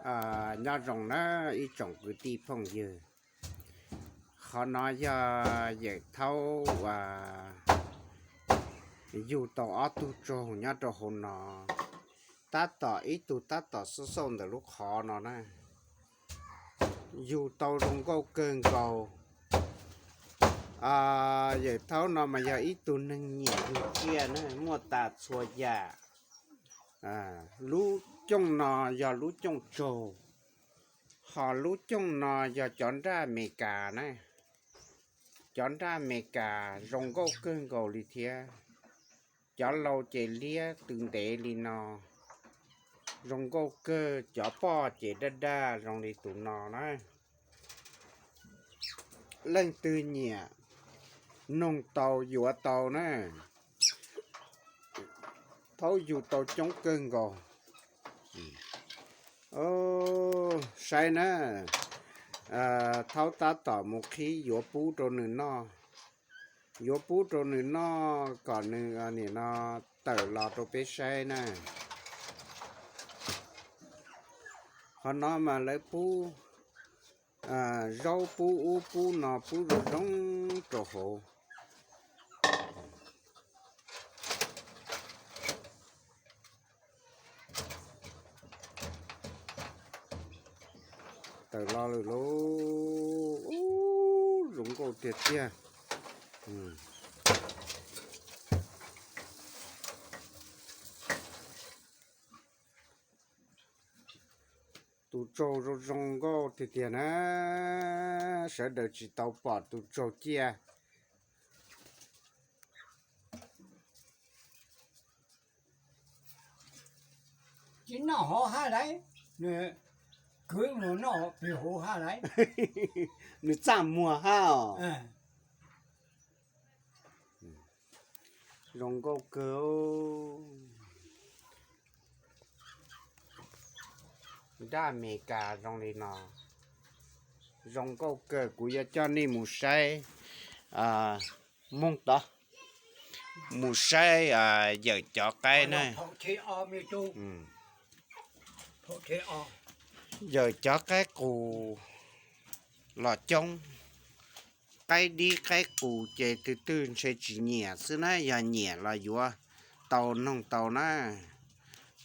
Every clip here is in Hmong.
Nyob zoo na ib tsoom kwv tij phooj ywg, qhov no yog yawm thaub yug tau ob tug tsaug nyob rau hauv no, tab tom ib tug tab tom xauj xauj ntawm lub qhov no na, yug tau zoo nkauj kawg nkaus. Yawm thaub no mas yog ib tug neeg nyiam yug tsiaj na, muaj tas txhua yam. Lub cooj no yog lub cooj tsaug, ho lub cooj no yog cov nraj Amelikas na. Cov nraj Amelikas zoo nkauj kawg nkaus li thiab. Cov laus ces liab tw ntev li no, zoo nkauj kawg. Cov poj ces daj daj zoo li tus no na. Leej twg nyiam noog tau yuav tau na. Thaub yug tau coob kawg nkaus. Saib na, thaub tab tom mus qhib yuav pub rau nws noj. Yuav pub rau nws noj kom nws nim no tawm los rau peb saib na. Qhov no mas lawv pub zaub, pub ub pub no, pub zoo zoo rau hauv. Tawm los lawm lauj. Ub, zoo nkauj tiag tiag. Tus tsaug zoo zoo nkauj tiag tiag na. Sawv daws tsis tau pom tus tsaug ciaj. Tsis noj hov hab lauj, nws kwv mus noj pem hauv hab lauj. Nws txaj muag hab os. Zoo nkauj kawg. Nraj Amelikas zoo li no, zoo nkauj kawg. Kuv yuav coj nej mus saib, mus tod, mus saib yawm cov qaib na. Yawm cov qaib qus los coob. Qaib dib qaib qus ces twg twg ntshe tsis nyiam xwb na, yog nyiam los yuav tau noog tau na.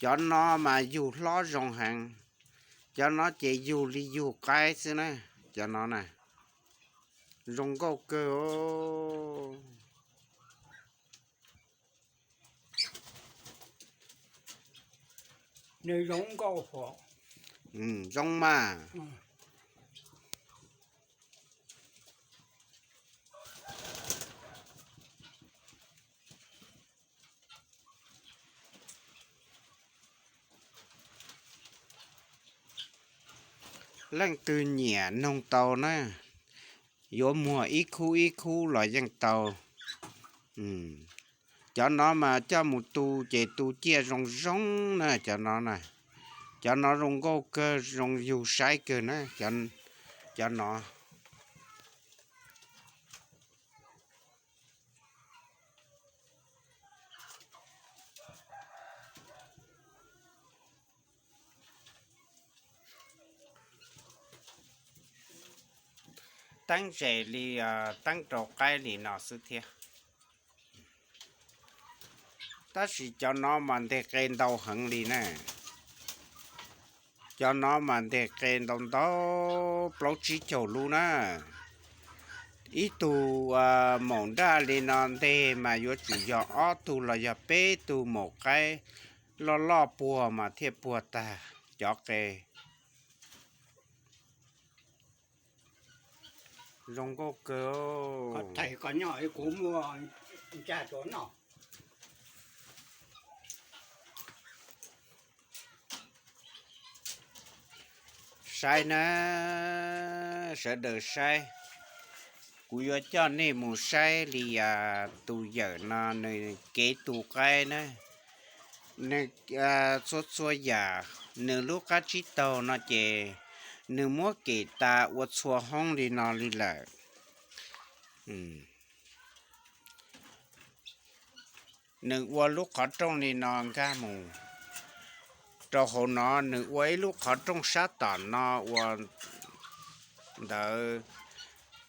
Cov no mas yug hlob zoo heev. Cov no ces yug li yug qaib xwb na. Cov no na, zoo nkauj kawg. Nws zoo nkauj hov. Zoo mas. Leej twg nyiam noog tau na, yuav muag ib khub ib khub los yeej tau. Cov no mas coj mus tu ces tu ciaj zoo zoo na cov no na. Cov no zoo nkauj kawg, zoo yug saib kawg na. Cov no teeb zes li teeb rau qaib li no xwb thiab. Tab sis cov no mas nteg qe ntau heev li na. Cov no mas nteg qe ntau ntau, plaub tsib caug lub na. Ib tug maum nraj li no nteg mas yuav tsum yog ob tug los yog peb tug maum qaib loj loj puag mas thiaj puag tag cov qe. Zoo nkauj kawg. Saib na, sawv daws saib, kuv yuav coj nej mus saib li tus yawm no nws kev tu qaib na. Nws txhua txhua yam, nws lub qab tsib taug no ces nws muab kem tas ua txhua hoob li no li lawm. Nws ua lub qhov rooj li no nkag mus Rau hauv no nws ua ib lub qhov rooj sab tom no ua ntawd,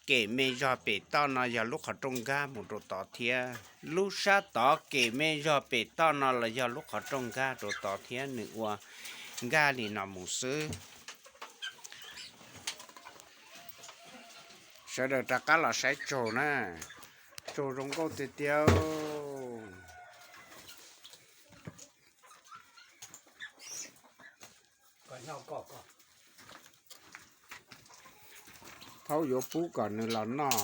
kem me zog pem toj no yog lub qhov rooj nkag mus rau tod thiab. Lub sab tod kem me zog pem toj no los yog lub qhov rooj nkag rau tod thiab, nws ua nkag li no mus xwb. Sawv daws rov qab los saib tsaug na, tsaug zoo nkauj tiag tiag. Thaub yuav pub kom nws los noj.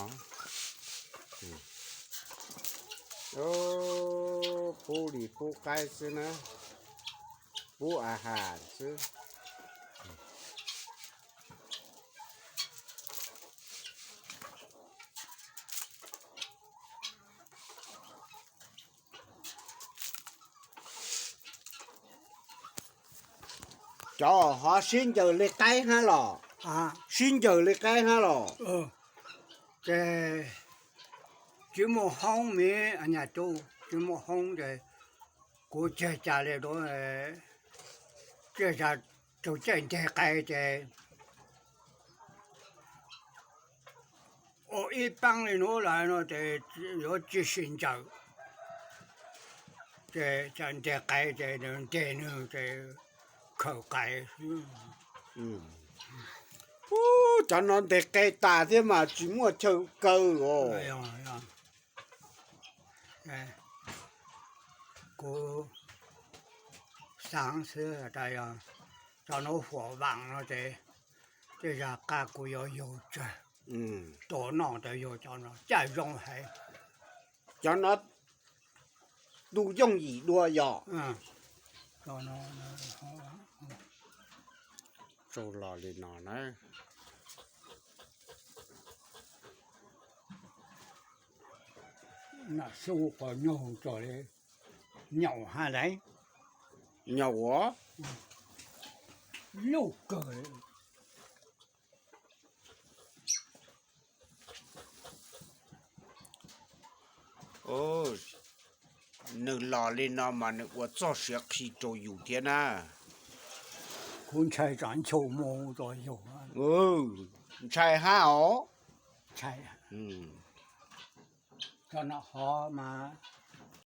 Pub li pub qaib xwb na, pub a has xwb. Cov ho sib ncaws li qaib hab los? Sib ncaws li qaib hab los? Ces tsis muaj hoob me, tsis muaj hoob ces kuv tseg cas li, tseg cas tug caij nteg qe ces ua ib paab li nuav lawm no ces yuav tsis sib ncaws. Ces nteg qe ces nteg nwg ces khaws qe. Cov no nteg qe tas thiab mas tsis muaj chaw kaw os. Kuv xaav xwb, cov nuav huam vaam no ces tej zag qab kuv yuav yug tsawg, tua noj tas yug cov no caj zoo heev. Cov no tus yooj yim dua yog. Tsaug los li no na. Nam xu qos nyuj txog li nyaum hab lauj. Nyaum as. Luj kawg. Nws los li no mas nws ua txoj siav qhi rau yus thiab na. Kuv ntshai tsam nchuav mus rau yus. Ntshai hab os. Cov no hov mas